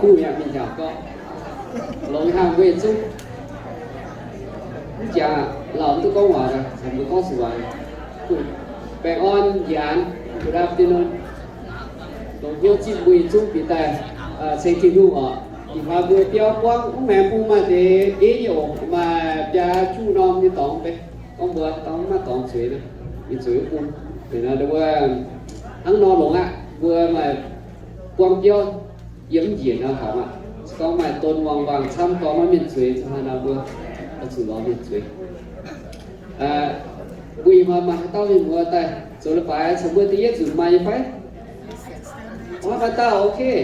Kuv yaac mingh hnyangx gorngv, longx haic mbuo yietc zungv. Mv jaax lauh mv duqv gorngv waac, mbuo gorngv zuqc waac. Baengh orn, Njiec Aanx, good afternoon. Longc hnyouv zipv mbuo yietc zungv bieqc daaih ceng Tin-Hungh oc. Ih hnoi mbuo biauv buangv mv maengx bung maaih deix bieiv nyei oc, maaih biaa juqv norm nyei dorngx, gorngv mbuo dorngx maiv dorngx zueiz, mingh zueiz wuov bung. Hnangv nor longx aqv, mbuo maaih buangv biauv yiem njiec nor haic aqv. Se gorngv maaih don wangc-wangc camv gorngv maiv mienh zueiz, hnangv nor mbuo oix zuqc lorz mienh zueiz. Mbuo ih hnoi maaih haaix dauh mienh muoz daaih zoux leiz-baaix caux mbuo da'yietv nzunc maaih nyei fai? Maaih dauh, okay.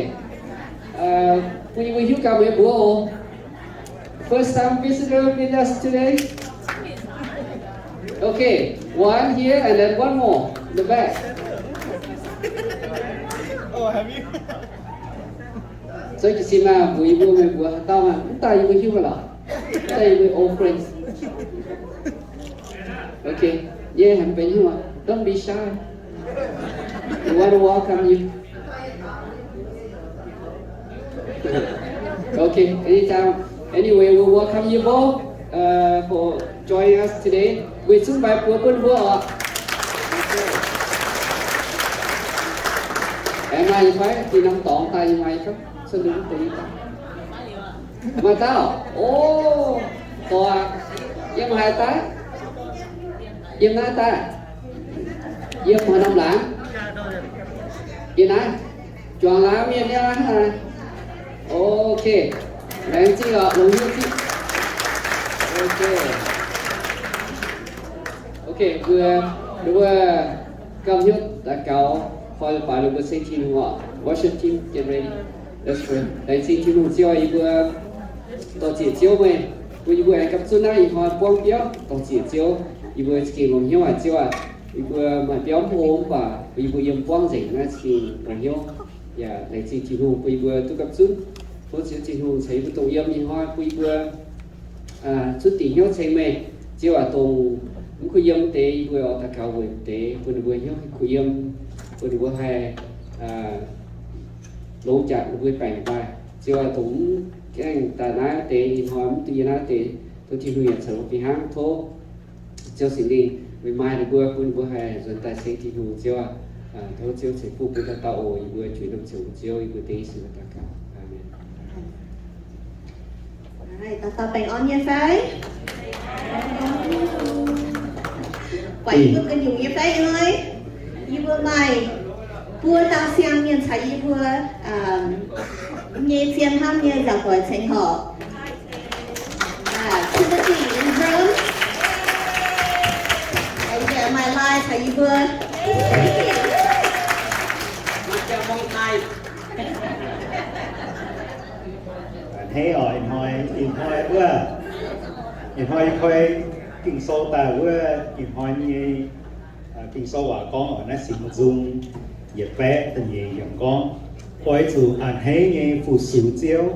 Bun yie mbuo hiuv gaax meih mbuo oc. First time visitor with us today? Okay, one here and then one more in the back. Zoux jiez sin maah, mbuox yie mbuo meih mbuo haaix dauh maah, mv daaih yie mbuo hiuv gaax lorqc. Mv daaih yie mbuo old friends. Okay, nyei haic mv benx hiuv maah. Don't be shy. We want to welcome you. Okay, anytime. Anyway, we welcome you both for joining us today. Weic zuqc mbuo buoz bun mbuo oc. Aengx maaih nyei fai? Dinh norm dorngx daaih nyei maaih nyei fai? Maaih dauh? O, dorh aqv. Yiem haaix daaih? Yiem naaiv daaih? Yiem haaix norm laangz? Yiem naaiv. Juangc laangz mienh nyei hnangv naaiv. Okay. Laengz zingh oc, longx hnyouv zipv. Okay. Okay, mbuo, mbuo gapv hnyouv daux gaux, koi leiz-baaix ninh mbuo ceng Tin-Hungh oc. Worship team, get ready. Let's pray. Laengz zingh Tin-Hungh Ziouv, yie mbuo dor-ziec Ziouv meih, bun yie mbuo aengx gapv zunv naaiv ih hnoi buangv biauv dor-ziec Ziouv. Yie mbuo za'gengh longc hnyouv haic Ziouv aac. Yie mbuo maaih biauv mv hlo mv baac bun yie mbuo yiem buangv nzengc naaiv za'gengh longc hnyouv. Yaac laengz zingh Tin-Hungh bun yie mbuo duqv gapv zunv. Tov Ziouv Tin-Hungh caux yie mbuo dongh yiem ih hnoi bun yie mbuo zunv dingc hnyouv ceng meih. Ziouv aac, dongh mv kuh yiem deix yie mbuo oix daux gaux weic deix bun ninh mbuo hnyouv kuh yiem, bun ninh mbuo haih longx jaax ninh mbuo baengc daaih. Ziouv aac, dongh mv gaengh daaih naaiv deix ih hnoi mv duqv yiem naaiv deix, tov Tin-Hungh yaac caux mbuo fih hnangv. Tov Ziouv Singx Lingh meih maaih ninh mbuo bun ninh mbuo haih nzuonx daaih ceng Tin-Hungh. Ziouv aac, tov Ziouv ceix fuqv bun dauh dauh oc. Yie mbuo juix norm ziouc Ziouv, yie mbuo dengv Yesu daux gaux. Aamen. Dauh dauh baengh orn nyei fai? Buatc yie mbuo gu'nyuoz nyei fai hnoi? Yie mbuo maaih buo dauh siang mienh caux yie mbuo nyei zien hnamv nyei nzauc doic ceng horpc. Timothy in Rome. Aengx maaih Lai caux yie mbuo. A'hneiv oc, ih hnoi, ih hnoi wuov, ih hnoi yie koi Ging-Sou daaih wuov, ih hnoi nyei Ging-Sou waac gorngv oc, naaiv Singx Nzung yietc baeqv da'nyeic yiemc gorngv, oix zuqc a'hneiv nyei fu-sux Ziouv,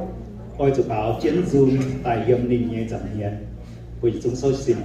oix zuqc baaux jienv nzung daaih yiem ninh nyei nza'hmien. Mbuo yietc zungv souv sin.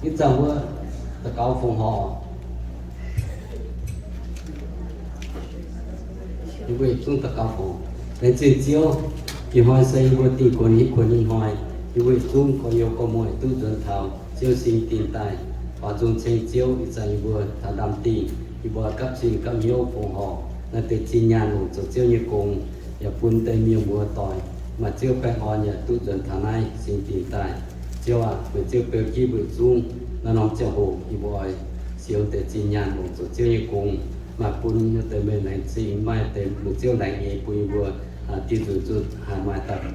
Ih zanc mbuo daux gaux fongc horc. Yie mbuo yietc zungv daux gaux fongc. Laengz zingh Ziouv, ih hnoi se yie mbuo dingh kuonx hitv kuonx nyei hnoi. Yie mbuo yietc zungv gorx-youz gorx-muoz duqv nzuonx taux Ziouv singx dingh daaih, faaux nzung ceng Ziouv. Ih zanc yie mbuo taux ndaamv-dingh, yie mbuo gapv sin gapv hnyouv fongc horc naaiv deix zinh nyaanh longc zoux Ziouv nyei gong, yaac bun deix mienh muoz-doic maaih Ziouv baengh orn yaac duqv nzuonx taux naaiv singx dingh daaih. Ziouv aac, meih Ziouv beu jienv mbuo yietc zungv. Naaiv norm ziangh hoc yie mbuo oix siou deix zinh nyaanh longc zoux Ziouv nyei gong, maaih bun deix meih laengz zingh, maaih deix meih Ziouv laengz nyei bun yie mbuo, aa, dieh nzunc zuqc haih maaih daaih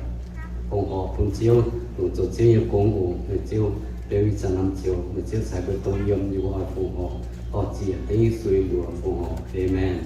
fongc horc bun Ziouv, longc zoux Ziouv nyei gong oc. Meih Ziouv beu ih zanc norm ziouc, meih Ziouv caux mbuo dongh yiem. Yie mbuo oix fongc horc, dorh ziec dengv Yesu nyei mbuox fongc horc. Aamen.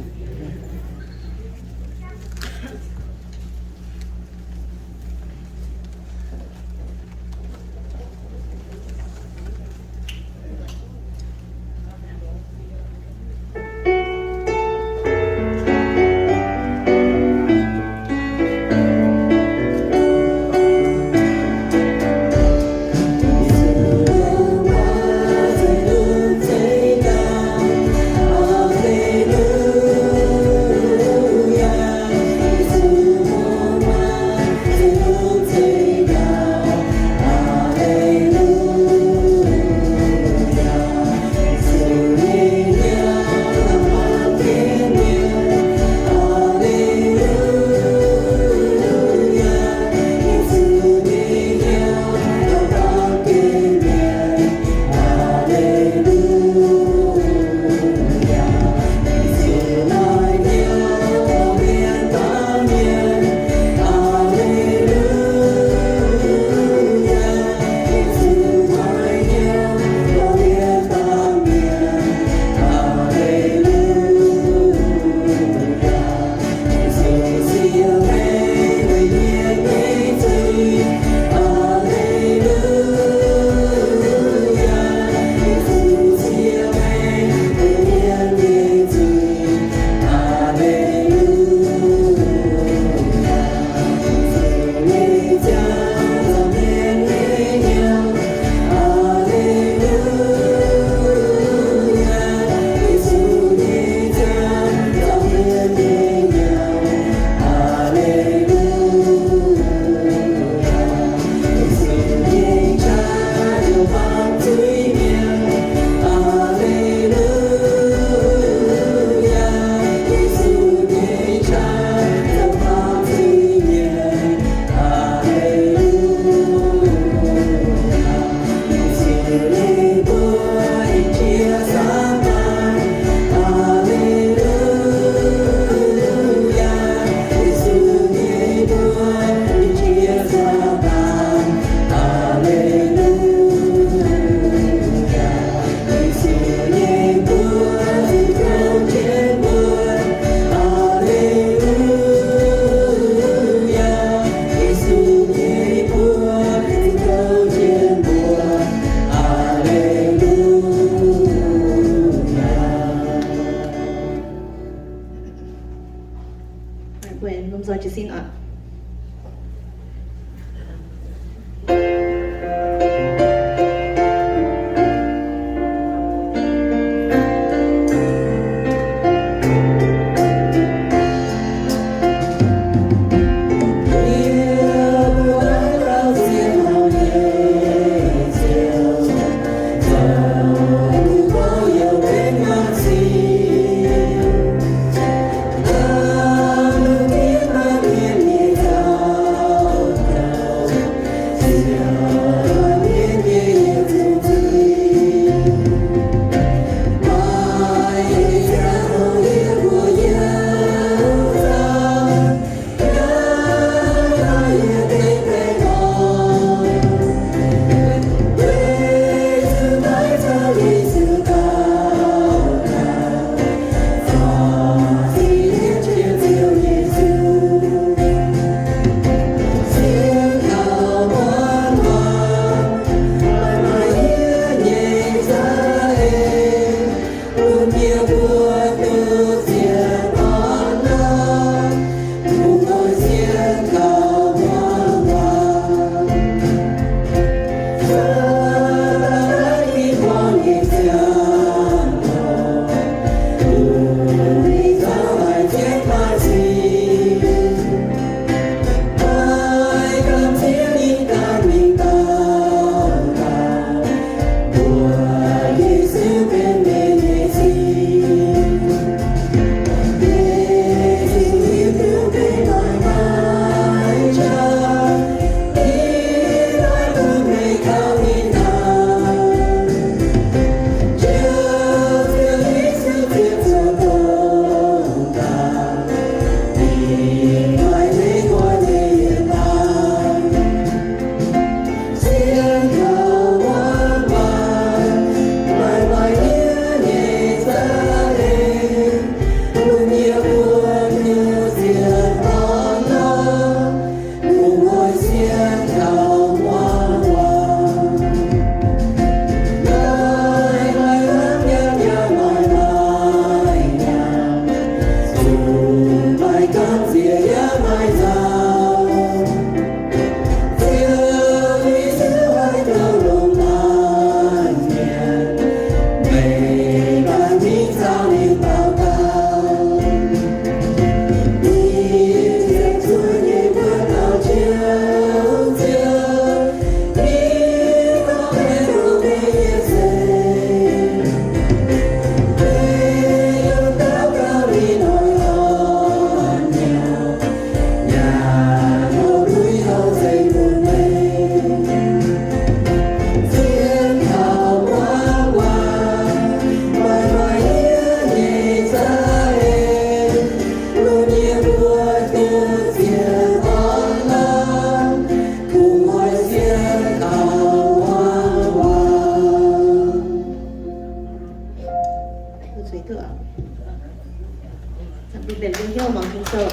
Mbenc mbuo hnyouv muangx Ging-Sou.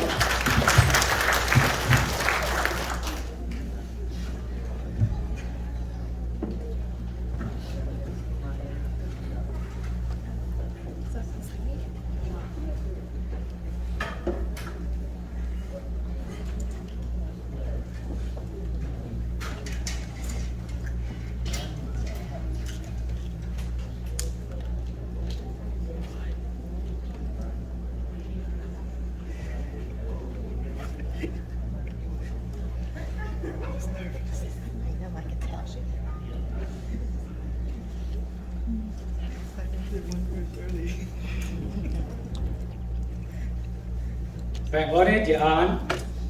Baengh orn nyei njiec aanx,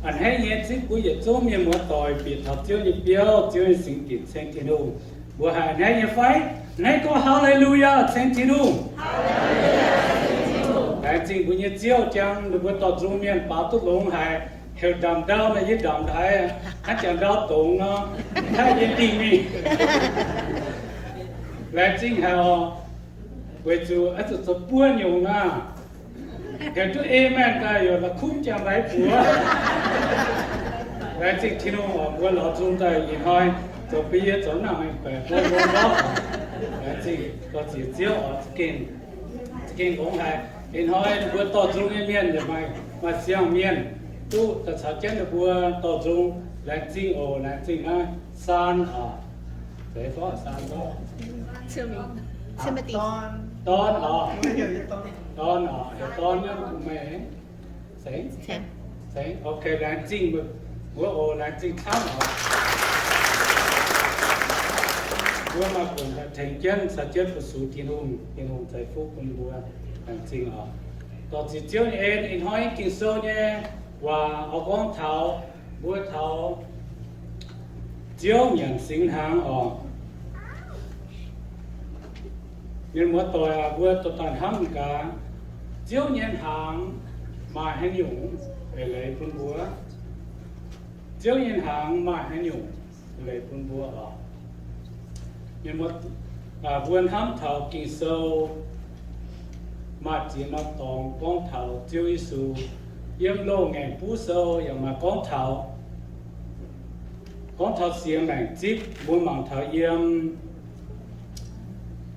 a'hneiv nyei zipv mbuo yietc zungv mienh muoz-doic bieqc taux Ziouv nyei biauv, Ziouv nyei singx dinc ceng Tin-Hungh. Mbuo haih a'hneiv nyei fai? A'hneiv gorngv Haalelujah, ceng Tin-Hungh. Laengz zingh mbuo nyei Ziouv, jangx ninh mbuo dorh nzung mienh baaux duqv longx haic, heuc ndamc ndau naaic yie ndamc haic, hnangv jangx ndau dongz nor, haih yie dingh mingh. Laengz zingh haic oc, weic zuqc oix zuqc zoux buo nyungc aqv. Heuc duqv amen daaih yaac la'kuqv jangx maiv buoz. Laengz zingh Tin-Hungh oc, mbuo lorz nzung daaih ih hnoi zoux bun yie zoux nangc mengh baeqc buo longx nor. Laengz zingh dorh ziex Ziouv oc, za'gengh longx haic. Ih hnoi mbuo dorh nzung nyei mienh yaac maaih, maaih siang-mienh duqv daaih caux jienv ninh mbuo dorh nzung. Laengz zingh oc, laengz zingh naaiv Saan oc. Zeiz gorngv Saan gorngv Dorn oc. Dorn oc, heuc Dorn nyei meih. Ceng? Ceng. Ok, laengz zingh mbuo oc, laengz zingh camv oc. Mbuo maaih buonc haih tengx jienv caux jienv fu-sux Tin-Hungh, Tin-Hungh ceix fuqv bun mbuo. Laengz zingh oc. Dorh ziex Ziouv nyei en, ih hnoi Ging-Sou nyei waac oix gorngv taux, mbuo taux Ziouv nyanc singx hnaangx oc. Mienh muoz-doic aac, mbuo dorh daaih hnamv gaax, Ziouv nyei hnaangx maaih haaix nyungc eix leiz bun mbuo? Ziouv nyei hnaangx maaih haaix nyungc eix leiz bun mbuo oc? Mienh muoz, mbuo hnamv taux Ging-Sou maaih ziex norm dorngx gorngv taux Ziouv Yesu. Yiem Loz-Ngaengc Buv Sou yaac maaih gorngv taux, gorngv taux siex maengc zipv. Mbuo mangc taux yiem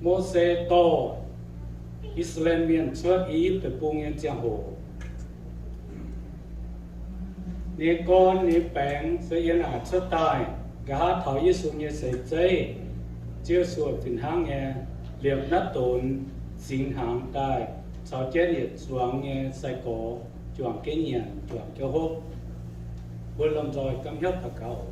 Mose dorh I^saa^laa^en Mienh cuotv I^yipv Deic-Bung nyei ziangh hoc, ninh nyei gorn, ninh nyei baengx se yiem naaic cuotv daaih. Nqa'haav taux Yesu nyei seix zeiv, Ziouv Yesu fih hnangv nyei liepc naaiv donx singx hnaangx daaih caux jienv yietc zuangx nyei sai-gorx juangc jienv nyanc, juangc jienv hopv. Mbuo lomh nzoih gapv hnyouv daux gaux.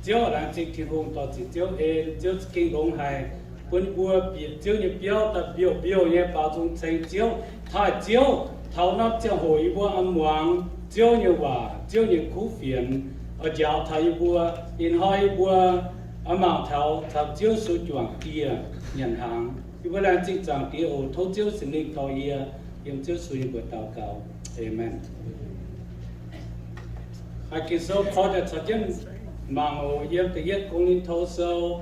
Ziouv, laengz zingh Tin-Hungh dorh ziex Ziouv en. Ziouv, za'gengh longx haic bun mbuo bieqc Ziouv nyei biauv daaih mbiouh mbiouh nyei baaux nzung ceng Ziouv, taaih Ziouv. Taux norm ziangh hoc yie mbuo muangx Ziouv nyei waac, Ziouv nyei kuv fienx oix njaaux taux yie mbuo. Ih hnoi yie mbuo mangc taux, taux Ziouv Yesu juangc dieh nyanc hnaangx. Yie mbuo laengz zingh Zaangc Diex oc. Tov Ziouv Singx Lingh dorh yie. Yiem Ziouv Yesu nyei mbuox daux gaux, aamen. Haih Ging-Sou koi daaih caux jienv mangc oc. Yiem da'yietv Ko^lin^to Sou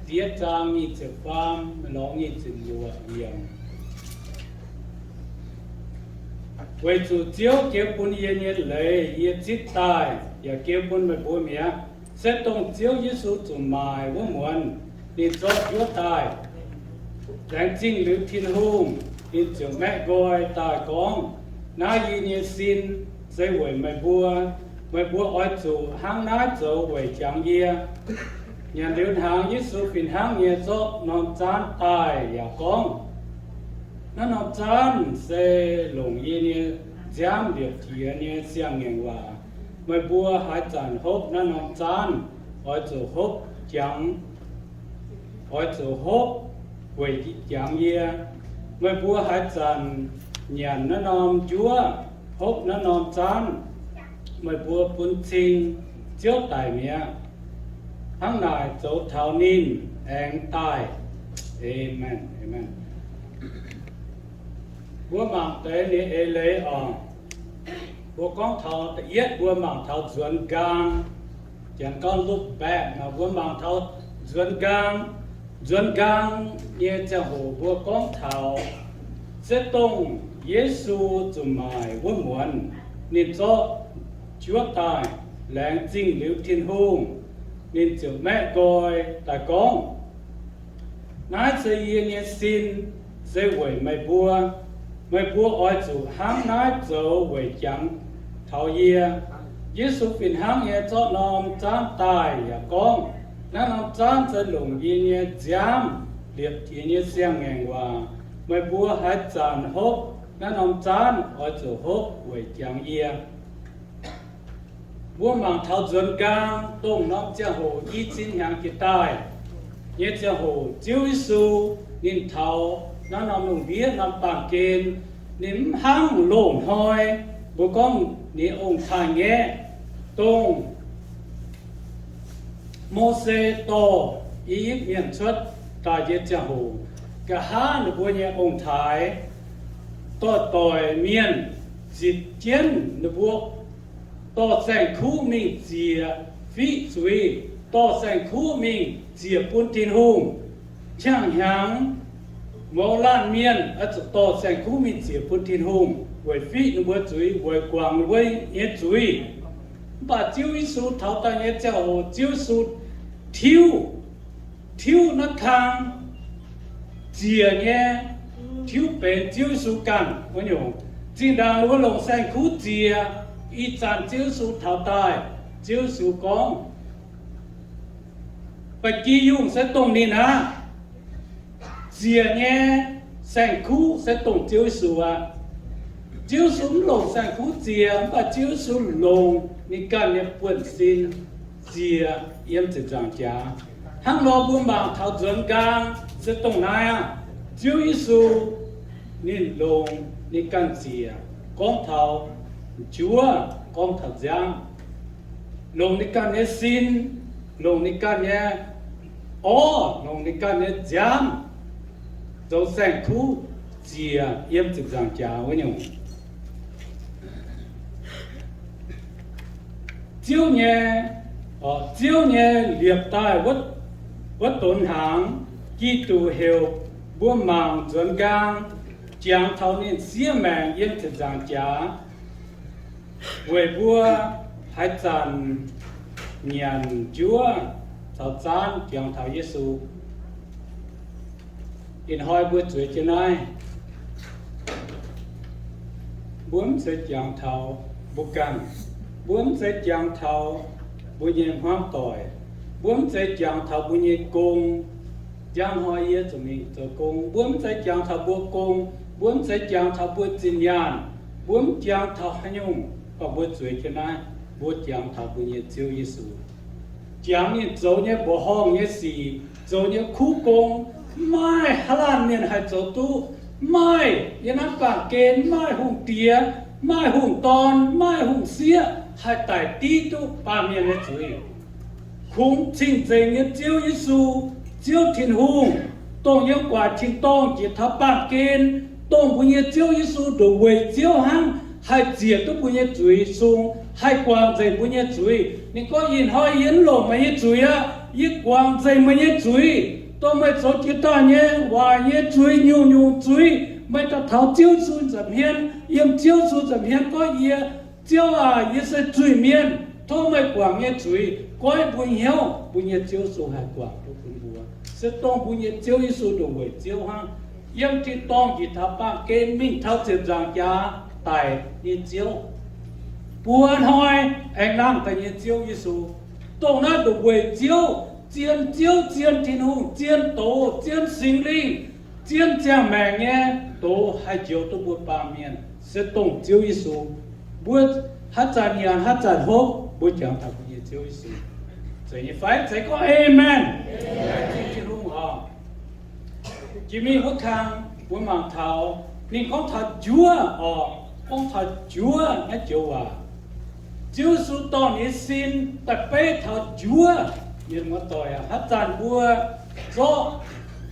da'yietv zaang nyic ziepc faam lorz nyic ziepc luoqc yiemc. Weic zuqc Ziouv jiex bun yie nyei leiz yie zipv daaih, yaac jiex bun meih mbuo mi'aqv. Se dongh Ziouv Yesu zuqc maaic wuov muonz ninh zorqv njuov daaih. Laengz zingh liuz Tin-Hungh, ninh ziouc maeqv nqoi daaih gorngv, Naaiv yie nyei sin se weic meih mbuo. Meih mbuo oix zuqc hnangv naaiv zoux weic jangx yie. Nyanc liuz hnaangx, Yesu fih hnangv nyei zorqv norm zaanv daaih yaac gorngv, Naaiv norm zaanv se longc yie nyei nziaamv liepc jiex nyei siang-ngaengc waac. Meih mbuo haaix zanc hopv naaiv norm zaanv, oix zuqc hopv jangx, oix zuqc hopv weic jangx yie. Meih mbuo haaix zanc nyanc naaiv norm njuov, hopv naaiv norm zaanv, meih mbuo bun cing Ziouv daic mi'aqv. Hnangv naaic zoux taux ninh aengx daaih. Aamen, aamen. Mbuo mangc deix ninh eix leiz oc. Mbuo gorngv taux da'yietv, mbuo mangc taux nzuonx nqaang. Janx gorngv look back nor, mbuo mangc taux nzuonx nqaang. Nzuonx nqaang nyei ziangh hoc mbuo gorngv taux se dongh Yesu zuqc maaic wuov muonz, ninh zorqv njuov daaih, laengz zingh liuz Tin-Hungh, ninh ziouc maeqv nqoi daaih gorngv, Naaiv se yie nyei sin, se weic meih mbuo. Meih mbuo oix zuqc hnangv naaiv zoux weic jangx taux yie. Yesu fih hnangv nyei zorqv norm zaanv daaih yaac gorngv, Naaiv norm zaanv se longc yie nyei nziaamv liepc jiex nyei siang-ngaengc waac. Meih mbuo haaix zanc hopv naaiv norm zaanv, oix zuqc hopv weic jangx yie. Mbuo mangc taux nzuonx nqaang dongh norm ziangh hoc i cin hnyangx jiex daaih nyei ziangh hoc, Ziouv Yesu ninh taux naaiv norm lungh ndiev norm baamh gen, ninh mv hnangv loz-hnoi, mbuo gorngv ninh ong-taaix-ngaeqv, dongh Mose dorh I^yipv Mienh cuotv daaih nyei ziangh hoc, nqa'haav ninh mbuo nyei ong-taaix doix-doix mienh zitc jienv ninh mbuo dorh saeng-kuv mingh ziec fiqv zuiz, dorh saeng-kuv mingh ziec bun Tin-Hungh. Qangx hnyangx mouz laanh mienh oix zuqc dorh saeng-kuv mingh ziec bun Tin-Hungh weic fiqv ninh mbuo zuiz, weic guangc ninh mbuo nyei zuiz. Mv baac Ziouv Yesu taux daaih nyei ziangh hoc, Ziouv Yesu tiuv, tiuv naaiv kang ziec nyei, tiuv benx Ziouv Yesu ganh wuov nyungc. Zinh ndaangc ninh mbuo longc saeng-kuv ziec, ih zanc Ziouv Yesu taux daaih, Ziouv Yesu gorngv, Ba'gi yungh se dongh ninh aqv. Ziec nyei saeng-kuv se dongh Ziouv Yesu aqv. Ziouv Yesu mv longc saeng-kuv ziec, mv baac Ziouv Yesu longc ninh ganh nyei buonv-sin ziec yiem ziepc nzaangc jaax. Hnangv nor mbuo mangc taux nzuonx nqaang se dongh naaiv aqv. Ziouv Yesu ninh longc ninh ganh ziec, gorngv taux njuov, gorngv taux nziaamv, longc ninh ganh nyei sin, longc ninh ganh nyei orv, longc ninh ganh nyei nziaamv zoux saeng-kuv ziec yiem ziepc nzaangc jaax wuov nyungc. Ziouv nyei, Ziouv nyei liepc daaih wuov donx hnaangx, Giduc heuc mbuo mangc nzuonx nqaang, jangx taux ninh siev maengc yiem ziepc nzaangc jaax, weic mbuo haaix zanc nyanc njuov caux zaanv jangx taux Yesu. Ih hnoi mbuo zueiz jienv naaiv, mbuo mv zeiz jangx taux mbuo ganh. Mbuo mv zeiz jangx taux mbuo nyei hmuangv doic. Mbuo mv zeiz jangx taux mbuo nyei gong. Njang hnoi yie zuqc mingh zoux gong. Mbuo mv zeiz jangx taux mbuo gong. Mbuo mv zeiz jangx taux mbuo zinh nyaanh. Mbuo mv jangx taux haaix nyungc, mv baac mbuo zueiz jienv naaiv, mbuo jangx taux mbuo nyei Ziouv Yesu. Jangx ninh zoux nyei mbuoqc horngh nyei sic, zoux nyei kuv gong, mv maaih haaix laanh mienh haih zoux duqv. Mv maaih yiem naaiv baamh gen, mv maaih hungh diex, mv maaih hungh dorn, mv maaih hungh sieqv haih daic div duqv baamh mienh nyei zuiz. Kungx cing-nzengc nyei Ziouv Yesu, Ziouv Tin-Hungh, dongh yiem guaax tin-dorngh jiex taux baamh gen, dongh mbuo nyei Ziouv Yesu ndongc weic Ziouv hnangv haih ziec duqv mbuo nyei zuiz sung, haih guangc nzengc mbuo nyei zuiz. Ninh gorngv, Ih hnoi yie mv longc meih nyei zuiz aqv. Yie guangc nzengc meih nyei zuiz. Dongh meih zoux jiex daaih nyei waaic nyei zuiz, nyungc-nyungc zuiz, meih daaih taux Ziouv Yesu nza'hmien, yiem Ziouv Yesu nza'hmien gorngv, Yie, Ziouv aac, yie se zuiz-mienh. Tov meih guangc nyei zuiz. Goiv mbuo hnyouv, mbuo nyei Ziouv Yesu haih guangc duqv bun mbuo. Se dongh mbuo nyei Ziouv Yesu ndongc weic Ziouv hnangv, yiem tin-dorngh njiec taux baamh gen mingh taux ziepc nzaangc jaax daic nyei Ziouv, buo hnoi aengx nangh daaih nyei Ziouv Yesu. Dongh naaiv ndongc weic Ziouv, zien Ziouv, zien Tin-Hungh, zien Doz, zien Singx Lingh, zien ziangh maengc nyei Doz haih njoux duqv mbuo baamh mienh, se dongh Ziouv Yesu. Mbuo haaix zanc nyanc, haaix zanc hopv, mbuo jangx taux mbuo nyei Ziouv Yesu. Zeiz nyei fai? Zeiz gorngv Aamen. Laengz zingh Tin-Hungh oc. Jiex mingh wuov kang mbuo mangc taux ninh gorngv taux njuov oc. Gorngv taux njuov naaiv joux waac, Ziouv Yesu dorh ninh nyei sin daaih beiv taux njuov. Mienh muoz-doic aac, haaix zanc mbuo zorqv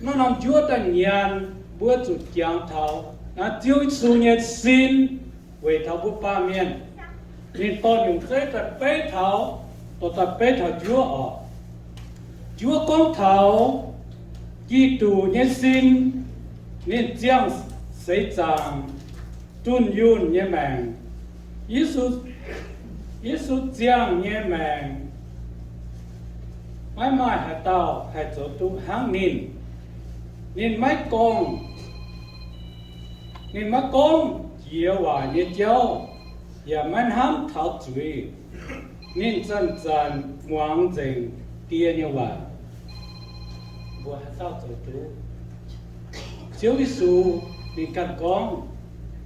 naaiv norm njuov daaih nyanc, mbuo zuqc jangx taux naaiv Ziouv Yesu nyei sin weic taux mbuo baamh mienh. Ninh dorh nyungc zeiv daaih beiv taux, dorh daaih beiv taux njuov oc. Njuov gorngv taux Giduc nyei sin, ninh ziangh seix zaangc, Zunh yunh nyei maengc, Yesu, Yesu ziangh nyei maengc, maiv maaih haaix dauh haih zoux duqv hnangv ninh. Ninh maiv gorngv, ninh maiv gorngv jiex waac nyei jauv, yaac maiv hnamv taux zuiz. Ninh zanc-zanc muangx nzengc Die nyei waac. Mbuo haaix dauh zoux duqv? Ziouv Yesu ninh ganh gorngv,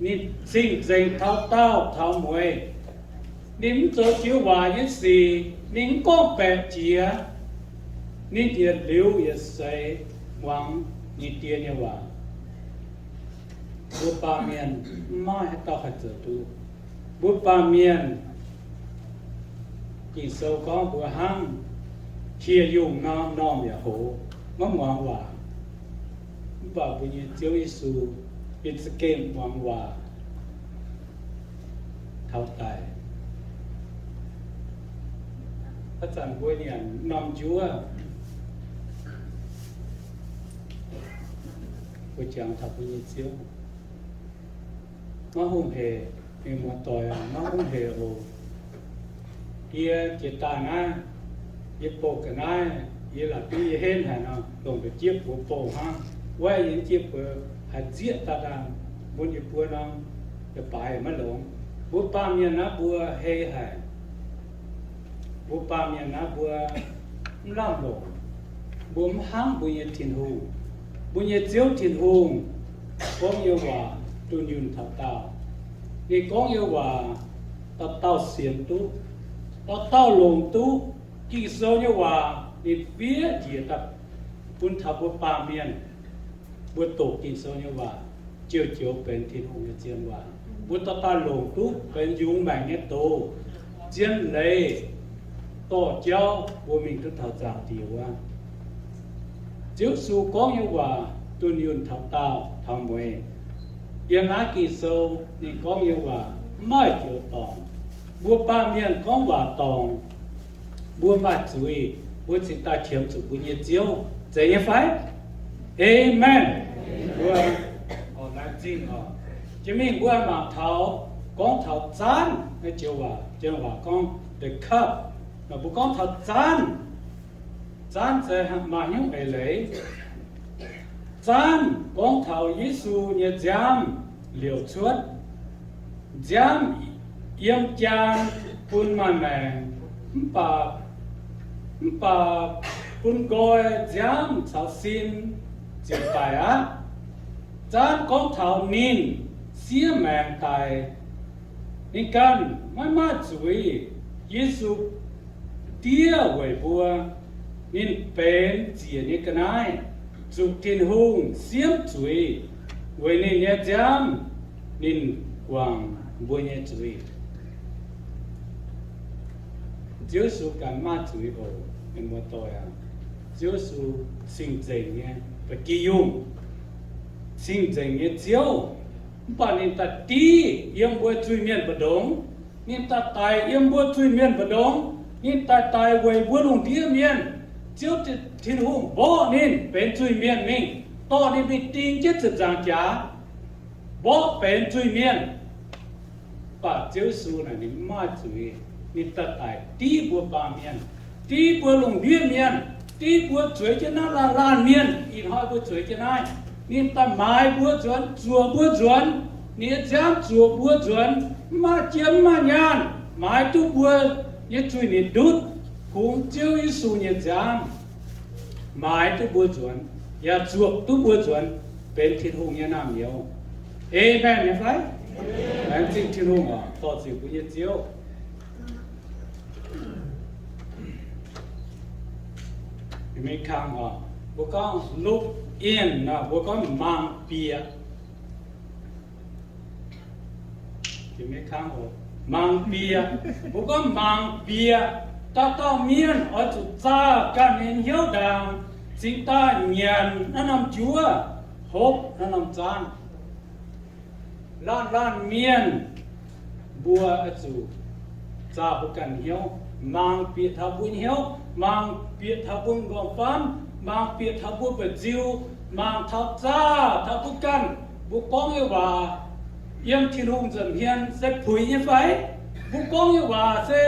ninh cing-nzengc taux daauh taux mueiz. Ninh mv zoux jiex waac nyei sic, ninh mv gorngv-baeqc jiex. Ninh yietc liuz yietc seix muangx ninh Die nyei waac. Mbuo baamh mienh mv maaih haaix dauh haih zoux duqv. Mbuo baamh mienh, Ging-Sou gorngv mbuo hnangv hieh yungh nor, normh yaac hoz, maiv muangx waac. Mv baac mbuo nyei Ziouv Yesu ninh za'gengh muangx waac taux daic. Haaix zanc mbuo nyanc norm njuov, mbuo jangx taux mbuo nyei Ziouv, maiv hungh heic, mienh muoz-doic, maiv hungh heic oc. Yie jiex daaih naaiv, yie bouh ga'naaiv, yie la'bieiv yie henv haic nor, longc da'jieqv buoz bouh hnangv. Wuov yie jieqv buoz haiz zieqv daaih daaih, mun yie buo norm, yaac baaix maiv longx. Mbuo baamh mienh naaiv mbuo hei haic. Mbuo baamh mienh naaiv mbuo mv lamh longc, mbuo mv hnangv mbuo nyei Tin-Hungh. Mbuo nyei Ziouv Tin-Hungh gorngv nyei waac dunh yunh taux daauh. Ninh gorngv nyei waac dauh dauh sienx duqv, dauh dauh longc duqv. Ging-Sou nyei waac ninh fiev njiec daaih bun taux mbuo baamh mienh. Mbuo doqc Ging-Sou nyei waac, joux-joux benx Tin-Hungh nyei zien waac. Mbuo dauh dauh longc duqv benx yungz maengc nyei doz, zien leiz, dorh jauv mbuo mingh duqv taux Zaangc Diex wuov. Ziouv Yesu gorngv nyei waac dunh yunh taux daauh taux mueiz. Yiem naaiv Ging-Sou ninh gorngv nyei waac mv maaih joux dorngc. Mbuo baamh mienh gorngv waac dorngc, mbuo maaih zuiz, mbuo cingx daaih qiemx zuqc mbuo nyei Ziouv. Zeiz nyei fai? Aamen. Mbuo, orqc, laengz zingh orqc. Jiex mingh mbuo mangc taux, gorngv taux zaanv naaiv joux waac, joux waac gorngv the cup. Mbuo gorngv taux zaanv, zaanv se maaih hnyouv eix leiz. Zaanv gorngv taux Yesu nyei nziaamv liouc cuotv. Nziaamv yiem jaan bun maaih maengc, mv baac, mv baac bun nqoi, nziaamv caux sin ziouc daic aqv. Zaanv gorngv taux ninh siev maengc daic. Ninh ganh maiv maaih zuiz. Yesu diev weic mbuo. Ninh benx ziec nyei ga'naaiv, zuqc Tin-Hungh siemv zuiz. Weic ninh nyei nziaamv ninh guangc mbuo nyei zuiz. Ziouv Yesu ganh maaih zuiz oc, mienh muoz-doic aac. Ziouv Yesu cing-nzengc nyei ba'gi yungh, cing-nzengc nyei Ziouv. Mv baac ninh daaih div yiem mbuo zuiz-mienh mbu'ndongx. Ninh daaih daic yiem mbuo zuiz-mienh mbu'ndongx. Ninh daaih daic weic mbuo lungh ndiev mienh. Ziouv Tin-Hungh mborqv ninh benx zuiz-mienh mingh, dorh ninh mingh ding jienv ziepc nzaangc jaax, mborqv benx zuiz-mienh. Mv baac Ziouv Yesu naaic ninh mv maaih zuiz. Ninh daaih daic div mbuo baamh mienh, div mbuo lungh ndiev mienh, div mbuo zueiz jienv naaiv laanh laanh mienh. Ih hnoi mbuo zueiz jienv naaiv, ninh daaih maaiz mbuo nzuonx, zuoqc mbuo nzuonx. Ninh nyei nziaamv zuoqc mbuo nzuonx. Mv maaih jiem mv maaih nyaanh maaiz duqv mbuo nyei zuiz-nitc ndutv. Kungx Ziouv Yesu nyei nziaamv maaiz duqv mbuo nzuonx, yaac zuoqc duqv mbuo nzuonx benx Tin-Hungh nyei naamh nyouz. Aamen nyei fai? Laengz zingh Tin-Hungh oc, dorh ziec mbuo nyei Ziouv. Mbuo gorngv look in nor, mbuo gorngv mangc bieqc. Mangc bieqc, mbuo gorngv mangc bieqc. Dauh dauh mienh oix zuqc zaah ganh nyei hnyouv ndaangc, cingx daaih nyanc naaiv norm njuov, hopv naaiv norm zaanv. Laanh laanh mienh, mbuo oix zuqc zaah mbuo ganh hnyouv, mangc bieqc taux mbuo hnyouv, mangc bieqc taux mbuo m'nqorngv-famv, mangc bieqc taux mbuo mba'nziu, mangc taux zaah taux mbuo ganh, mbuo gorngv nyei waac, yiem Tin-Hungh nza'hmien se puix nyei fai? Mbuo gorngv nyei waac se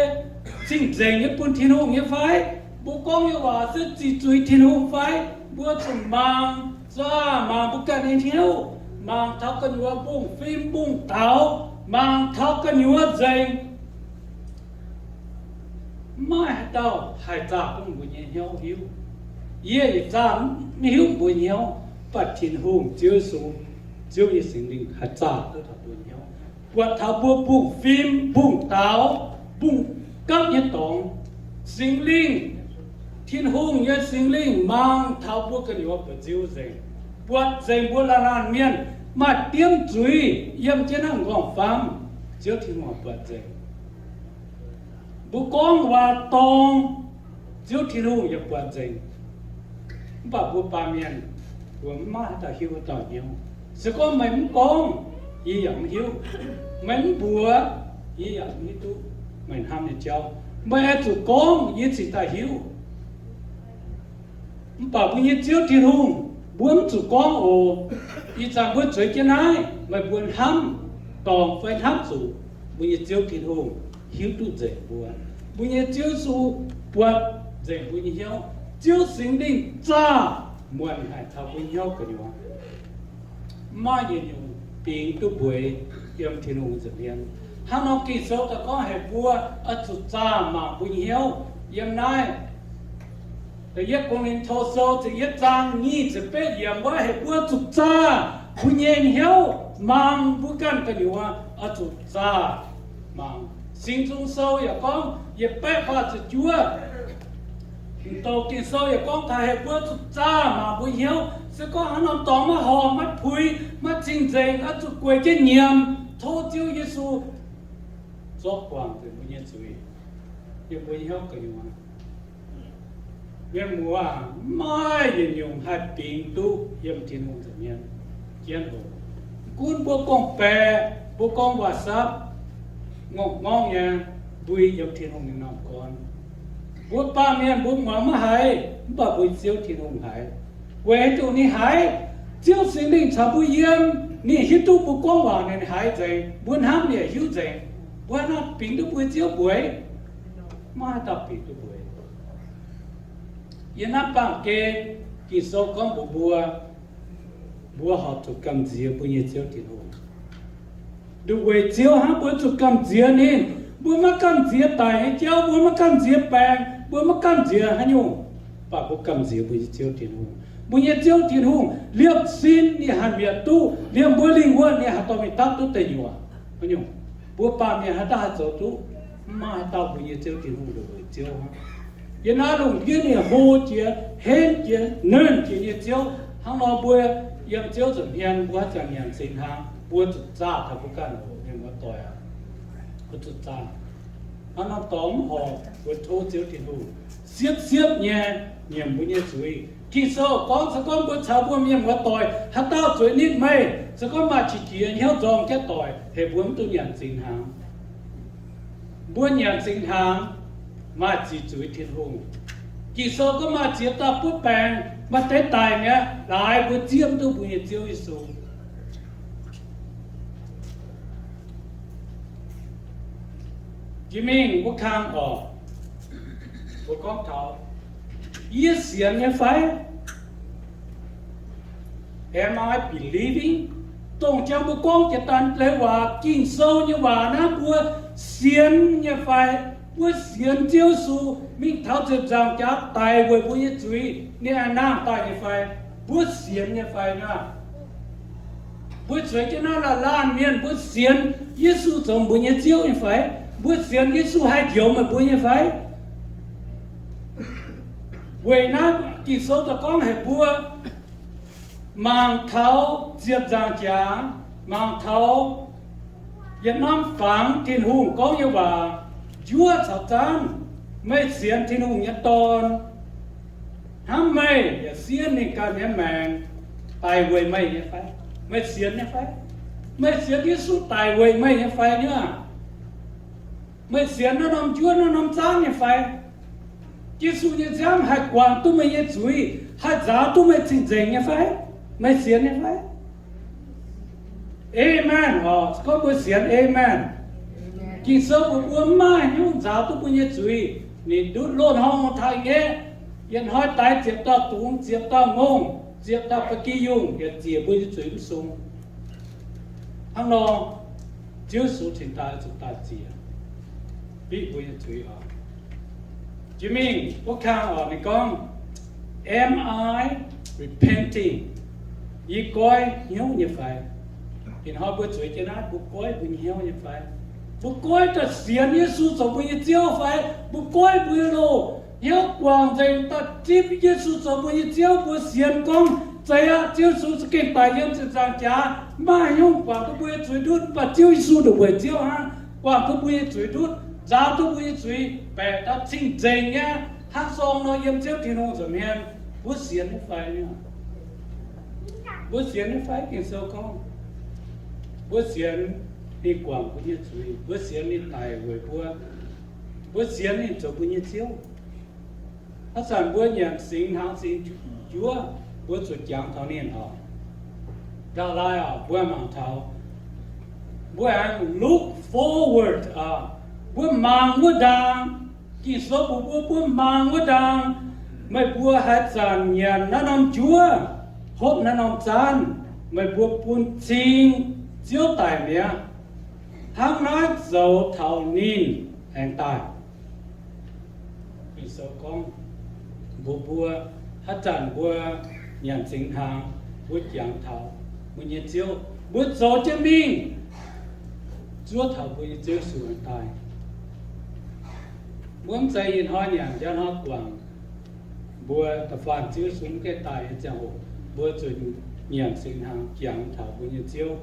cing-nzengc nyei bun Tin-Hungh nyei fai? Mbuo gorngv nyei waac se ziqc zuiz Tin-Hungh fai? Mbuo zuqc mangc zaah, mangc mbuo ganh nyei hnyouv, mangc taux gu'nyuoz mbungv-fim mbungv-daux, mangc taux gu'nyuoz nzengc. Maiv maaih haaix dauh haih zaah duqv mbuo nyei hnyouv hiuv. Yie yaac zaah maiv hiuv mbuo nyei hnyouv, mv baac Tin-Hungh, Ziouv Yesu, Ziouv nyei Singx Lingh haih zaah duqv taux mbuo nyei hnyouv, buatc taux mbuo mbungv-fim mbungv-daux, mbungv gapv nyei dorngx. Singx Lingh, Tin-Hungh nyei Singx Lingh mangc taux mbuo gu'nyuoz mba'nziu nzengc, buatc nzengc mbuo laanh laanh mienh maaih diemv zuiz yiem jienv naaiv m'nqorngv-famv. Ziouv Tin-Hungh buatc nzengc. Mbuo gorngv waac dorngc, Ziouv Tin-Hungh yaac buatc nzengc. Mv baac mbuo baamh mienh, mbuo maiv maaih haaix dauh hiuv haaix dauh hnyouv. Se gorngv meih mv gorngv, yie yaac mv hiuv. Meih mv mbuox, yie yaac mv hiuv duqv meih hnamv nyei jauv. Meih oix zuqc gorngv, yie cingx daaih hiuv. Mv baac mbuo nyei Ziouv Tin-Hungh, mbuo mv zuqc gorngv oc. Ih zanc mbuo zueiz jienv naaiv, meih mbuo hnamv dorngc fai hnamv zuqc, mbuo nyei Ziouv Tin-Hungh hiuv duqv nzengc mbuo. Mbuo nyei Ziouv Yesu buatc nzengc mbuo nyei hnyouv. Ziouv Singx Lingh zaah muonc haic taux mbuo hnyouv gu'nyuoz. Maiv maaih yietc nyungc bingx duqv mbueiz yiem Tin-Hungh nza'hmien. Hnangv nor Ging-Sou daaih gorngv haic mbuo oix zuqc zaah mangc mbuo nyei hnyouv. Yiem naaiv Da'yietv Ko^lin^to Sou ziepc yietv zaang nyic ziepc betv yiemc wuov haic mbuo zuqc zaah mbuo nyei hnyouv mangc mbuo ganh gu'nyuoz, oix zuqc zaah mangc. Singx Nzung Sou yaac gorngv, yietc baeqv faah ziepc juov, Ging-Sou yaac gorngv taux haic mbuo zuqc zaah mangc mbuo hnyouv. Se gorngv haaix norm dorngx maiv horpc, maiv puix, maiv cing-nzengc, oix zuqc gueic jienv nyiemc, tov Ziouv Yesu zorqv guangc nzengc mbuo nyei zuiz, yiem mbuo nyei hnyouv gu'nyuoz. Mienh muoz, maiv yietc nyungc haih bingx duqv yiem Tin-Hungh nza'hmien jienv oc. Gunv mbuo gorngv-baeqc, mbuo gorngv WhatsApp, ngorngh-ngorngv nyei mbui yiem Tin-Hungh nyei norm gorn. Mbuo baamh mienh mbuo muangx maiv haiz, mv baac mbuo Ziouv Tin-Hungh haiz. Weic zuqc ninh haiz, Ziouv Singx Lingh caux mbuo yiem, ninh hiuv duqv mbuo gorngv waac, ninh haiz nzengc. Mbuo hnamv ninh yaac hiuv nzengc. Mbuo haaix nor bingx duqv mbuo Ziouv mbueiz? Maiv haaix dauh bingx duqv mbueiz. Yiem naaiv baamh gen, Ging-Sou gorngv mbuox mbuo, mbuo horpc zuqc gamh nziex mbuo nyei Ziouv Tin-Hungh. Nduqc weic Ziouv hnangv mbuo zuqc gamh nziex ninh. Mbuo maiv gamh nziex daic nyei jauv, mbuo maiv gamh nziex baengc, mbuo maiv gamh nziex haaix nyungc, mv baac mbuo gamh nziex mbuo nyei Ziouv Tin-Hungh. Mbuo nyei Ziouv Tin-Hungh liemh sin ninh haih mietc duqv, liemh mbuo lingh wuonh ninh haih dorh mingh dapv duqv deic nyuoqc. Haaix nyungc, mbuo baamh mienh haaix dauh haih zoux duqv? Maiv maaih haaix dauh. Mbuo nyei Ziouv Tin-Hungh nduqc weic Ziouv hnangv. Yiem naaiv lungh ndiev ninh hlo jiex, henv jiex, nernh jiex nyei Ziouv. Hnangv nor mbuo yiem Ziouv nza'hmien mbuo haaix zanc nyanc singx hnaangx, mbuo zuqc zaah taux mbuo ganh oc, mienh muoz-doic aac. Mbuo zuqc zaah. Hnangv norm dorngx mv horpc, mbuo tov Ziouv Tin-Hungh siepv-siepv nyei nyiemc mbuo nyei zuiz. Ging-Sou gorngv, se gorngv mbuo caux mbuo mienh muoz-doic haaix dauh zueiz nitv meih, se gorngv maaih qiex jiez hnyouv nzorng jienv doic, heuc mbuo mv dungx nyanc singx hnaangx. Mbuo nyanc singx hnaangx maaih ziqc zuiz Tin-Hungh. Ging-Sou gorngv maaih ziex dauh butv baengc, maaih deix daic mi'aqv, laaix mbuo zieqv mv duqv mbuo nyei Ziouv Yesu. Jiex mingh wuov kang orqc, mbuo gorngv taux, yie sienx nyei fai? Am I believing? Dongh jang mbuo gorngv jiex daaih leiz waac, Ging-Sou nyei waac naaiv, mbuo sienx nyei fai? Mbuo sienx Ziouv Yesu mingh taux ziepc nzaangc jaax daic weic mbuo nyei zuiz, ninh aengx nangh daaih nyei fai? Mbuo sienx nyei fai naaiv? Mbuo zueiz jienv naaiv laanh laanh mienh, mbuo sienx Yesu zoux mbuo nyei Ziouv nyei fai? Mbuo sienx Yesu haih njoux meih mbuo nyei fai? Weic naaiv Ging-Sou daaih gorngv haic mbuo mangc taux ziepc nzaangc jaax, mangc taux yietc norm fangx Tin-Hungh gorngv nyei waac, njuov caux zaanv, meih sienx Tin-Hungh nyei Dorn, hnangv meih yaac siev ninh ganh nyei maengc daic weic meih nyei fai? Meih sienx nyei fai? Meih sienx Yesu daic weic meih nyei fai nyei aac? Meih sienx naaiv norm njuov naaiv norm zaanv nyei fai? Yesu nyei nziaamv haih guangc duqv meih nyei zuiz, haih nzaaux duqv meih cing-nzengc nyei fai? Meih sienx nyei fai? Amen oc. Se gorngv mbuo sienx, amen. Ging-Sou mbuox mbuo maaih hnyouv nzaaux duqv mbuo nyei zuiz. Ninh ndutv loz-hnoi taaih ngaeqv, yietc hnoi daix ziepc dauh dungz, ziepc dauh ngongh, ziepc dauh ba'gi yungh, yietc ziec mbuo nyei zuiz mv sung. Hnangv nor, Ziouv Yesu cingx daaih zuqc daaih ziec, biqv mbuo nyei zuiz oc. Jiex mingh wuov kang oc, ninh gorngv, Am I repenting? Yie goiv hnyouv nyei fai? Ih hnoi mbuo zueiz jienv naaiv, mbuo goiv mbuo nyei hnyouv nyei fai? Mbuo goiv daaih sienx Yesu zoux mbuo nyei Ziouv fai? Mbuo goiv mbuo nyei loz, hnyouv guangc nzengc daaih zipv Yesu zoux mbuo nyei Ziouv. Mbuo sienx gorngv, zeiz aqv, Ziouv Yesu za'gengh daic yiem ziepc nzaangc jaax, maaih hnyouv guangc duqv mbuo nyei zuiz ndutv, mv baac Ziouv Yesu ndongc weic Ziouv hnangv guangc duqv mbuo nyei zuiz ndutv, nzaaux duqv mbuo nyei zuiz, baeqc daaih cing-nzengc nyei hnangv sorng nor yiem Ziouv Tin-Hungh nza'hmien. Mbuo sienx nyei fai? Mbuo sienx nyei fai? Ging-Sou gorngv, mbuo sienx ninh guangc mbuo nyei zuiz, mbuo sienx ninh daic weic mbuo, mbuo sienx ninh zoux mbuo nyei Ziouv. Haaix zanc mbuo nyanc singx hnaangx singx njuov, mbuo zuqc jangx taux ninh oc. Ndau-laai oc, mbuo mangc taux, mbuo aengx look forward oc, mbuo mangc wuov ndaang. Ging-Sou mbuox mbuo, mbuo mangc wuov ndaang, meih mbuo haaix zanc nyanc naaiv norm njuov, hopv naaiv norm zaanv, meih mbuo bun cing Ziouv daic mi'aqv. Hnangv naaiv zoux taux ninh aengx daaih. Ging-Sou gorngv mbuox mbuo, haaix zanc mbuo nyanc singx hnaangx, mbuo jangx taux mbuo nyei Ziouv, mbuo zoux jienv mingh zuov taux mbuo nyei Ziouv Yesu daaih. Mbuo mv zeiz ih hnoi nyanc njang hnoi guangc, mbuo da'faanh Ziouv Yesu mv gaengh daaih nyei ziangh hoc, mbuo zuqc nyanc singx hnaangx jangx taux mbuo nyei Ziouv.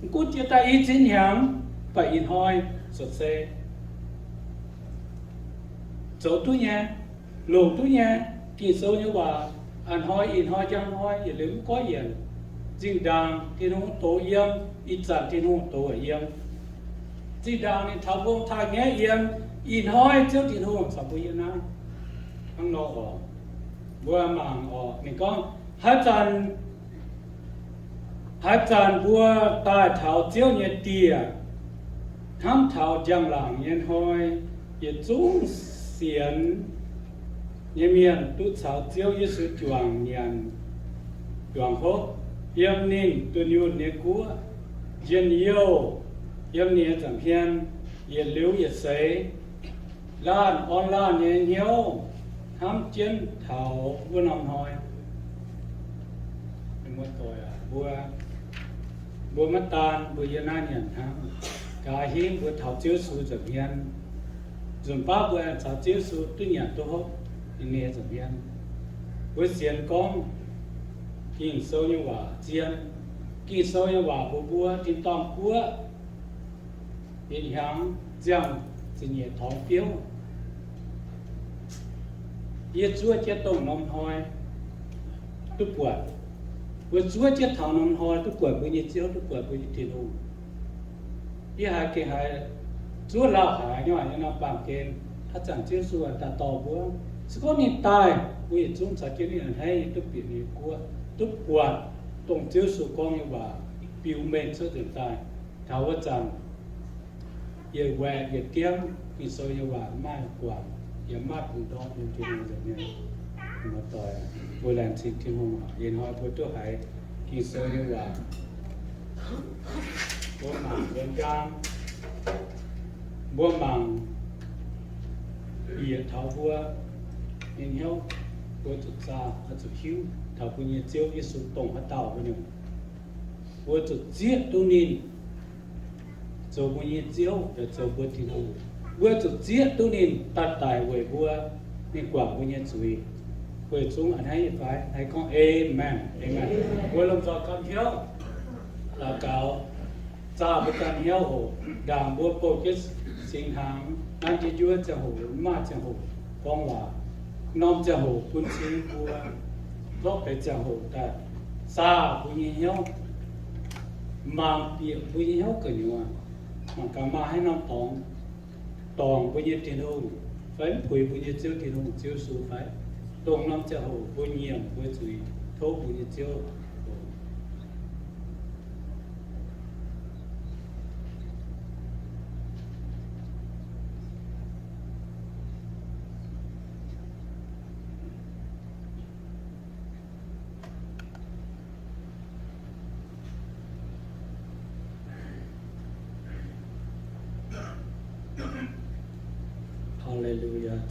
Mv gunv jiex daaih i ziex hnyangx, mv baac ih hnoi se zoux duqv nyei, longc duqv nyei. Ging-Sou nyei waac, a'hnoi ih hnoi njang hnoi yietc liuz mv goiv yienc. Zinh ndaangc Tin-Hungh doz yiem, ih zanc Tin-Hungh doz yiem. Zinh ndaangc ninh taux mbong taaih ngaeqv yiem, ih hnoi Ziouv Tin-Hungh caux mbuo yiem naaiv. Hnangv nor oc, mbuo mangc oc, ninh gorngv, haaix zanc haaix zanc mbuo daaih taux Ziouv nyei dieh, hnamv taux njang-laangc nyei hnoi, yietc zungv sienx nyei mienh duqv caux Ziouv Yesu juangc nyanc, juangc hopv yiem ninh dunh yunh nyei guoqv, njien-youh yiem ninh nyei nza'hmien, yietc liuz yietc seix, laanh orn laanh nyei hnyouv hnamv jienv taux wuov norm hnoi. Mbuo, mbuo maiv daan mbuo yiem naaiv nyanc hnangv, gaax hingv mbuo taux Ziouv Yesu nza'hmien, nzunc baav mbuo aengx caux Ziouv Yesu duqv nyanc duqv hopv ninh nyei nza'hmien. Mbuo sienx gorngv Ging-Sou nyei waac zien. Ging-Sou nyei waac mbuox mbuo tin-dorngh guoqv benx hnyangx ziangh ziepc nyeic torngx biouv. Yie zuov jienv dongh norm hnoi duqv buatc. Mbuo zuov jienv taux norm hnoi duqv buatc mbuo nyei Ziouv, duqv buatc mbuo nyei Tin-Hungh. Yie haiz gengh haiz zuov lauh haic nyei, yiem norm baamh gen, haaix zanc Ziouv Yesu daaih dorh mbuo, se gorngv ninh daaih, mbuo yietc zungv caux jienv ninh a'hneiv nyei duqv bieqc ninh nyei guoqv, duqv buatc dongh Ziouv Yesu gorngv nyei waac biux mengh cuotv nzengc daaih. Taux wuov zanc, yietc waeqc yietc diemv Ging-Sou nyei waac maaih guangc yaac maaih bungx ndortv nyei Tin-Hungh nza'hmien. Muoz-doic, mbuo laengz zingh Tin-Hungh, ih hnoi mbuo duqv haiz Ging-Sou nyei waac. Mbuo mangc mbuo nqaang, mbuo mangc bieqc taux mbuo nyei hnyouv, mbuo zuqc zaah, zuqc hiuv taux mbuo nyei Ziouv Yesu dongh haaix dauh wuov nyungc. Mbuo zuqc zieqv duqv ninh zoux mbuo nyei Ziouv, zoux mbuo Tin-Hungh. Mbuo zuqc zieqv duqv ninh daaih daic weic mbuo, ninh guangc mbuo nyei zuiz. Weic zuqc a'hneiv nyei fai? Hneiv gorngv amen. Amen. Mbuo lomh nzoih gauh hnyouv la'gaux, zaah mbuo ganh hnyouv hoc. Ndaangc mbuo bouh jienv singx hnaangx, nanv jienv njuov ziangh hoc, maaih ziangh hoc gorngv waac, norm ziangh hoc bun cing mbuo, lorqc deix ziangh hoc daaih zaah mbuo nyei hnyouv, mangc bieqc mbuo nyei hnyouv gu'nyuoz, mangc gaax maaih haaix norm dorngx dorngc mbuo nyei Tin-Hungh fai mv puix mbuo nyei Ziouv Tin-Hungh, Ziouv Yesu fai? Dongh norm ziangh hoc mbuo nyiemc mbuo zuiz tov mbuo nyei Ziouv.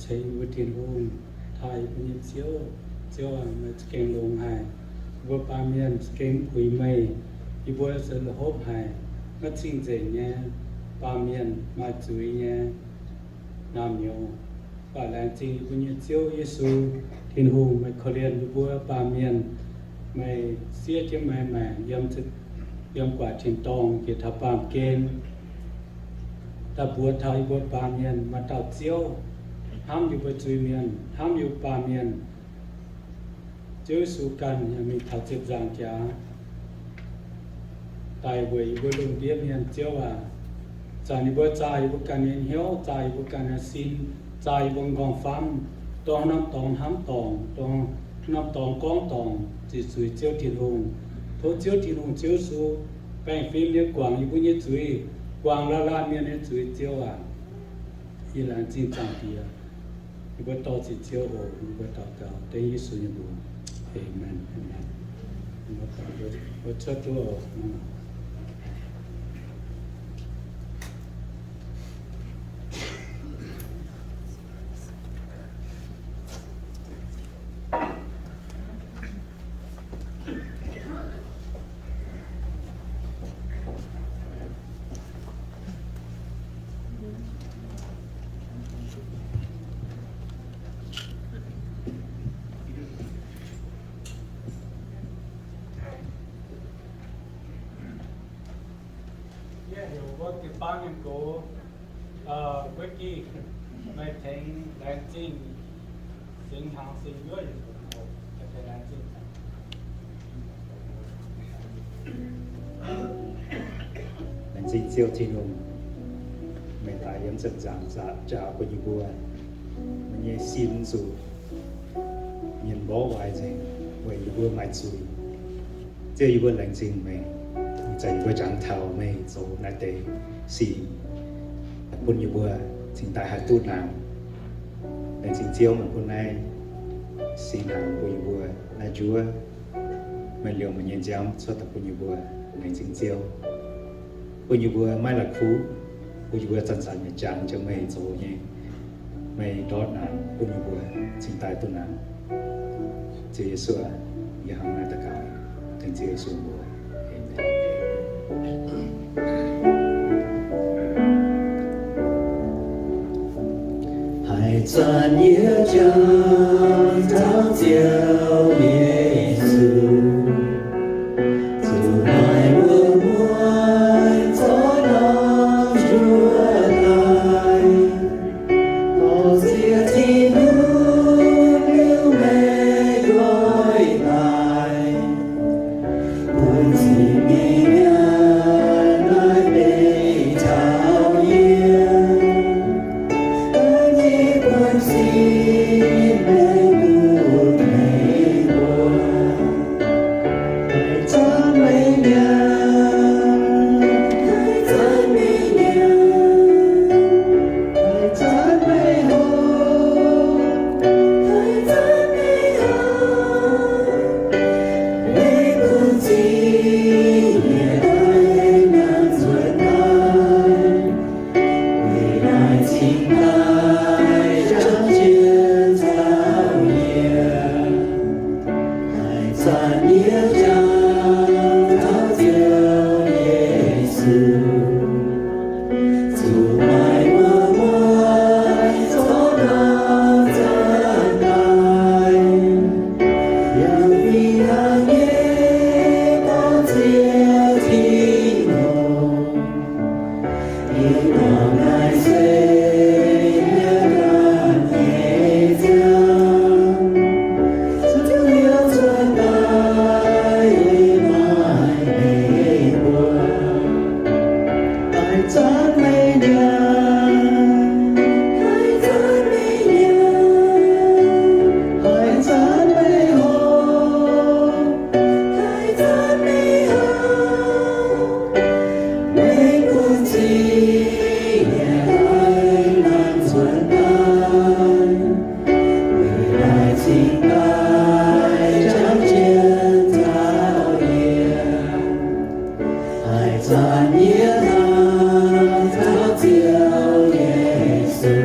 Ceix yie mbuo Tin-Hungh, taaih yie mbuo nyei Ziouv. Ziouv aac, meih za'gengh longx haic. Yie mbuo baamh mienh za'gengh mv puix meih. Yie mbuo se hopv haic, maiv cing-nzengc nyei baamh mienh, maaih zuiz nyei naamh nyouz. Mv baac laengz zingh yie mbuo nyei Ziouv Yesu Tin-Hungh, meih korv-lienh yie mbuo baamh mienh, meih siev jienv meih maengc yiem, yiem guatc tin-dorngh jiex taux baamh gen, daaih mbuox taux yie mbuo baamh mienh maaih dauh Ziouv hnamv yie mbuo zuiz-mienh, hnamv yie mbuo baamh mienh. Ziouv Yesu ganh yaac mingh taux ziepc nzaangc jaax daaih weic yie mbuo lungh ndiev mienh. Ziouv aac, zanc yie mbuo zaah yie mbuo ganh nyei hnyouv, zaah yie mbuo ganh nyei sin, zaah yie mbuo nqorngv-famv, dongh norm dorngx hnamv dorngc, dongh norm dorngx gorngv dorngc, ziqc zuiz Ziouv Tin-Hungh. Tov Ziouv Tin-Hungh, Ziouv Yesu, baengh fim nyei guangc yie mbuo nyei zuiz, guangc laanh laanh mienh nyei zuiz. Ziouv aac, yie laengz zingh Zaangc Diex. Yie mbuo dor-ziec Ziouv oc. Yie mbuo daux gaux dengv Yesu nyei mbuox. Aamen, aamen. Mbuo cuotv duqv oc. Yie heuc wuov jiu-baang mienh gox, Vicky, meih tengx laengz zingh singx hnaangx singx yuoqv yietc nzunc oc. Meih tengx laengz zingh. Laengz zingh Ziouv Tin-Hungh, meih daaih yiem ziepc nzaangc jaax bun yie mbuo, meih nyei sin zuqc mienh mborqv waaic nzengc weic yie mbuo maaih zuiz. Ziouv, yie mbuo laengz zingh meih, zanc yie mbuo jangx taux meih zoux naaiv deix sic bun yie mbuo cingx daaih haih duqv nangx. Laengz zingh Ziouv, meih bun naaiv singx hnaangx bun yie mbuo, naaiv njuov meih liouh meih nyei nziaamv cuotv daaih bun yie mbuo. Laengz zingh Ziouv, bun yie mbuo maiv la'kuqv, bun yie mbuo zanc-zanc nyei jangx jiex meih zoux nyei, meih ndortv nangx bun yie mbuo cingx daaih duqv nangx. Ziouv Yesu aac, yie hnangv naaiv daux gaux dengv Ziouv Yesu mbuox. Aamen. Haaix zanc yie jangx taux Ziouv Yesu, zuqc maaih wuom-mueiz zorqv norm njuov daaih, dorh ziex Tin-Hungh liuz meih nqoi daaih, bun cing nyei nyaanh naaiv deix taux yie. Yie bun sin meih bun meih mbuo, haaix zanc meih nyanc, haaix zanc meih nyanc, haaix zanc meih hopv, haaix zanc meih auv, meih bun sin yietc hnoi nangh nzuonx daaih, weic naaiv cingx daaih jangx jienv taux yie. Haaix zanc yie jangx taux Ziouv Yesu, zuqc maaih wuom-mueiz zorqv norm njuov daaih, yaac fih hnangv nyei dorh ziex Tin-Hungh. Ih hnoi naaiv se yie ganh nyei nziaamv, zuqc liuz cuotv daaih yie maaih meih mbuo. Haaix zanc meih nyanc, haaix zanc meih nyanc, haaix zanc meih hopv, haaix zanc meih auv, meih bun sin yietc hnoi nangh nzuonx daaih, weic naaiv cingx daaih jangx jienv taux yie. Haaix zanc yie nangh taux Ziouv Yesu,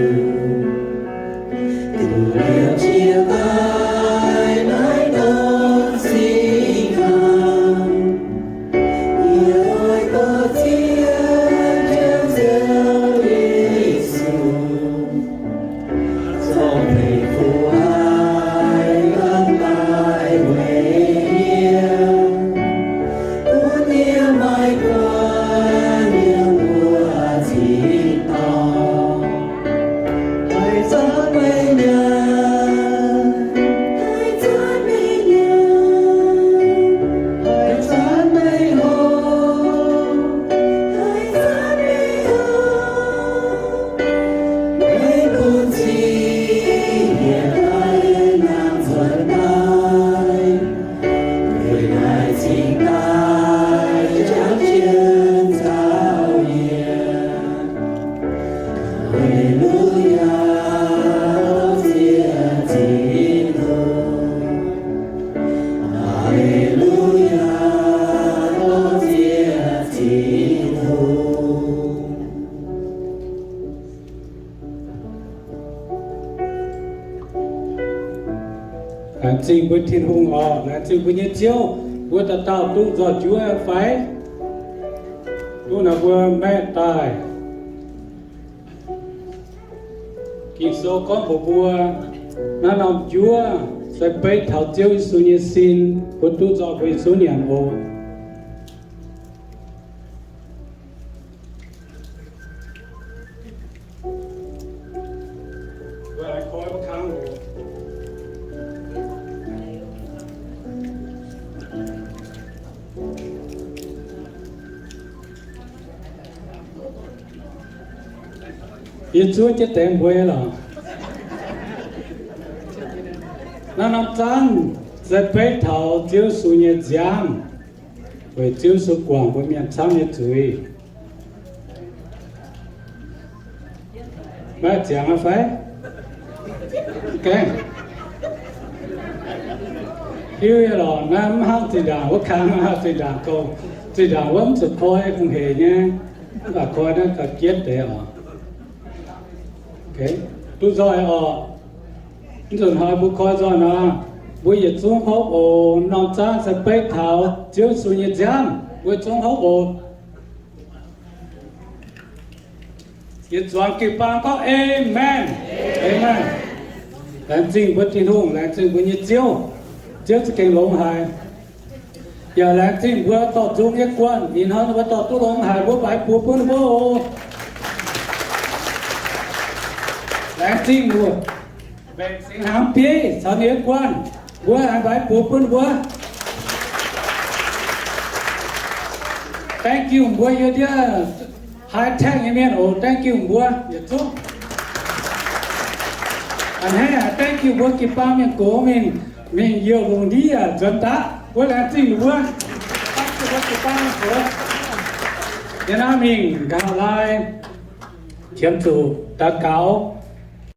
Laengz zingh mbuo Tin-Hungh oc. Laengz zingh mbuo nyei Ziouv, mbuo dauh dauh duqv nzoih njuov fai? Duqv naaic mbuo maeqv daaih. Ging-Sou gorngv mbuox mbuo, naaiv norm njuov se beiv taux Ziouv Yesu nyei sin, mbuo duqv nzoih mbuo nyei zuangx nyanc oc. Yie zuov jienv deix mbuo lorqc. Naaiv norm zaanv se beiv taux Ziouv Yesu nyei nziaamv, weic Ziouv Yesu guangc mbuo mienh camv nyei zuiz. Maiv ziangx aqv fai? Gaengh hiuv nyei lorqc. Naaiv mv hnangv zinh ndaangc wuov kang, zinh ndaangc gouv, zinh ndaangc wuov mv zuqc koi hungh heic nyei, mv baac koi naaiv ga'jietv deix oc. Duqv nzoih oc. Mv nzunc hnoi mbuo koi nzoih nor, mbuo yietc zungv hopv oc. Norm zaanv se beiv taux Ziouv Yesu nyei nziaamv, mbuo zungv hopv oc. Yietc zuangx jiu-baang gorngv, Amen. Amen. Laengz zingh mbuo Tin-Hungh, laengz zingh mbuo nyei Ziouv. Ziouv za'gengh longx haic. Yaac laengz zingh mbuo dorh nzung nyei guanh, ih hnoi mbuo dorh duqv longx haic, mbuo mbaix buoz bun ninh mbuo oc. Laengz zingh mbuo mbenc singx hnaangx bieiv caux ninh nyei guanh, mbuo aengx mbaix buoz bun ninh mbuo. Thank you mbuo yiem ndiev high tech nyei mienh oc. Thank you mbuo yietc zungv. A'hneiv haic, thank you mbuo jiu-baang mienh gox mingh, mingh youh lungh ndiev nzuonx daaih. Mbuo laengz zingh ninh mbuo. Thank you mbuo jiu-baang mienh gox. Yiem naaiv mingh nqa'haav laai qiemx zuqc daux gaux.